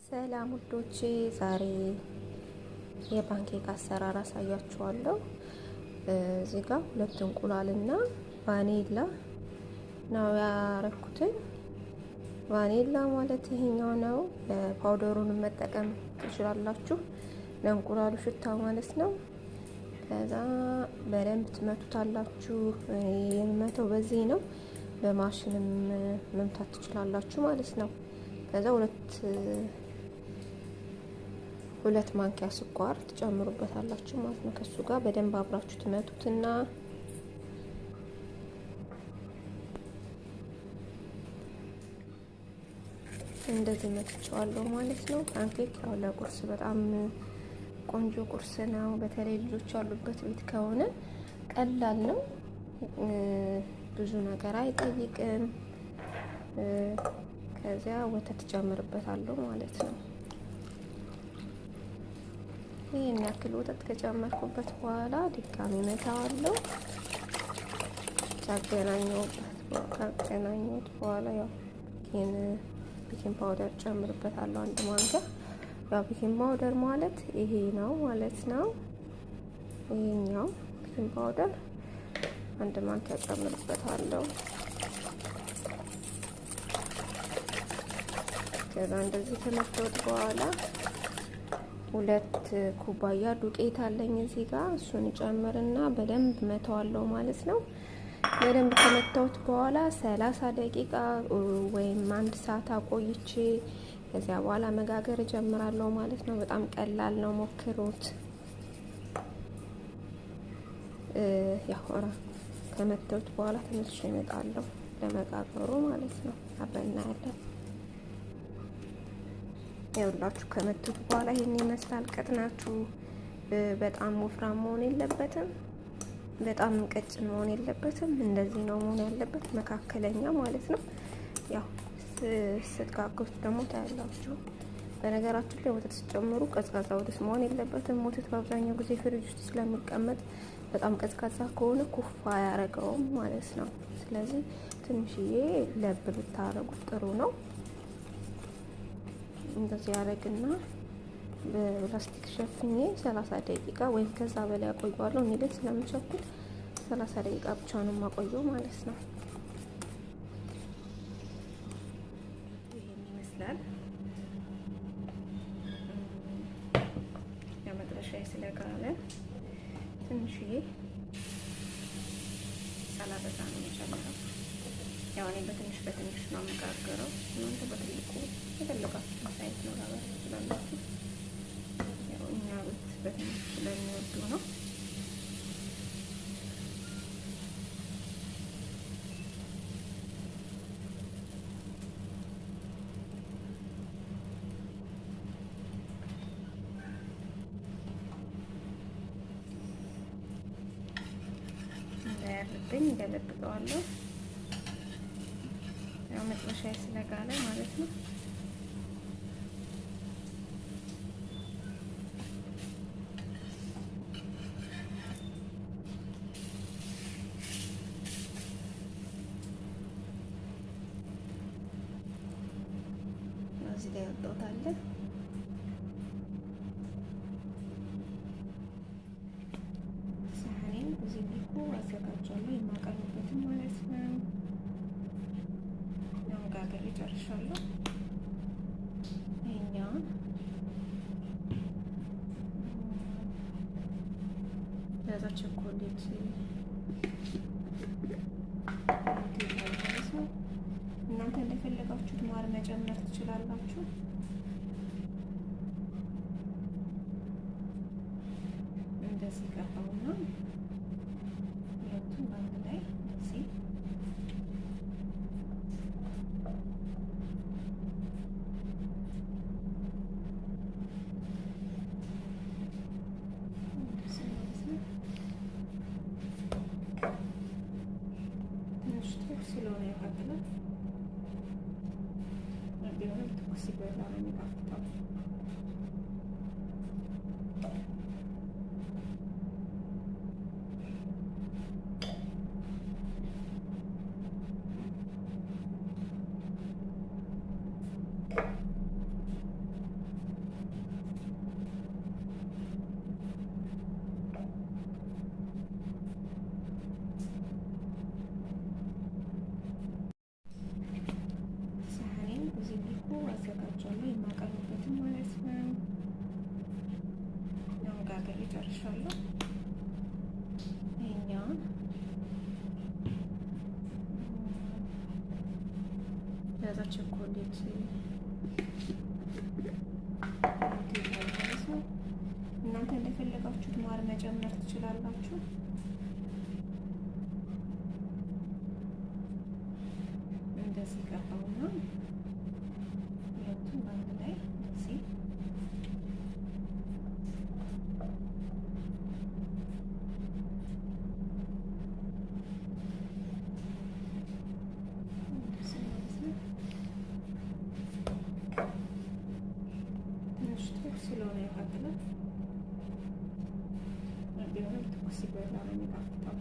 ሰላም ውዶቼ፣ ዛሬ የ pancake አሰራር አሳያችኋለሁ። እዚህ ጋር 2 እንቁላልና ቫኒላ ነው ያረኩትን። ቫኒላ ማለት ይሄኛው ነው። Powder ኡን መጠቀም ትችላላችሁ፣ ለእንቁላሉ ሽታ ማለት ነው። ከዛ በደንብ ትመቱታላችሁ። የምመተው በዚህ ነው። በማሽንም መምታት ትችላላችሁ ማለት ነው። ከዛ 2 ማንኪያ ስኳር ትጨምሩበታላችሁ ማለት ነው። ከሱ ጋር በደንብ አብራችሁ ትመቱትና እንደዚህ መትቸዋለሁ ማለት ነው። Pancake ያው ለቁርስ በጣም ቆንጆ ቁርስ ነው። በተለይ ልጆች ያሉበት ቤት ከሆነ ቀላል ነው። ብዙ ነገር አይጠይቅም። ከዚያ ወተት ጨምርበታለሁ ማለት ነው። ይሄን ያክል ወተት ከጨመርኩበት በኋላ ድጋሚ መታዋለሁ። ካገናኘሁት በኋላ ያው baking powder ጨምርበታለሁ 1 ማንኪያ። ያው baking powder ማለት ይሄ ነው ማለት ነው። ይሄኛው baking powder 1 ማንኪያ ጨምርበታለሁ። ከዛ እንደዚህ ከመታሁት በኋላ 2 ኩባያ ዱቄት አለኝ እዚህ ጋር፣ እሱን ጨምርና በደንብ መተዋለሁ ማለት ነው። በደንብ ከመታሁት በኋላ 30 ደቂቃ ወይም 1 ሰዓት አቆይቼ ከዚያ በኋላ መጋገር እጀምራለሁ ማለት ነው። በጣም ቀላል ነው፣ ሞክሩት። ያው ከመታሁት በኋላ ተመልሼ እመጣለሁ ለመጋገሩ ማለት ነው። አብረን እናያለን። ያውላችሁ ከመቱት በኋላ ይሄን ይመስላል። ቅጥነቱ በጣም ወፍራም መሆን የለበትም፣ በጣም ቀጭን መሆን የለበትም። እንደዚህ ነው መሆን ያለበት፣ መካከለኛ ማለት ነው። ያው ስትጋግሩት ደግሞ ታያላችሁ። በነገራችን ላይ ወተት ስትጨምሩ ቀዝቃዛ ወተት መሆን የለበትም። ወተት በአብዛኛው ጊዜ ፍሪጅ ውስጥ ስለሚቀመጥ በጣም ቀዝቃዛ ከሆነ ኩፍ አያረገውም ማለት ነው። ስለዚህ ትንሽዬ ለብ ብታረጉት ጥሩ ነው። እንደዚህ ያደርግና በፕላስቲክ ሸፍኜ 30 ደቂቃ ወይም ከዛ በላይ አቆየዋለሁ። እኔ ግን ስለምቸኩል 30 ደቂቃ ብቻ ነው የማቆየው ማለት ነው። ይሄን ይመስላል። መጥበሻዬ ስለጋለ ትንሽዬ ሳላበዛ ነው የምጨምረው። ያው እኔ በትንሽ በትንሽ ነው የምጋግረው። እናንተ በትልቁ የፈለጋችሁትን size ነው መጋገር ትችላላችሁ። ያው እኛ ቤት በትንሽ ስለሚወዱ ነው። እንዳያርብኝ ገለብጠዋለሁ። ያው መጥበሻዬ ስለጋለ ማለት ነው። እዚህ ጋር ያወጣሁት አለ። ሳህኔን በዚህ መልኩ አዘጋጃለሁ፣ የማቀርብበትን ማለት ነው። ጋግሬ ጨርሻለሁ። ይሄኛውን ከዛ ቸኮሌት ማለት ነው። እናንተ እንደፈለጋችሁት ማር መጨመር ትችላላችሁ። እንደዚህ ቀባውና ሁለቱም በአንድ ላይ እንደዚህ ስለሆነ ያቃጥላል። ቢሆንም ትኩስ ሲበላ ነው የሚጣፍጠው። ከዛ ቸኮሌት ማለት ነው። እናንተ እንደፈለጋችሁት ማር መጨመር ትችላላችሁ። እንደዚህ ቀባውና ሁለቱም በአንድ ላይ እንደዚህ ትንሽ ትኩስ ስለሆነ ያቃጥላል። ቢሆንም ትኩስ ሲበላ ነው የሚጣፍጠው።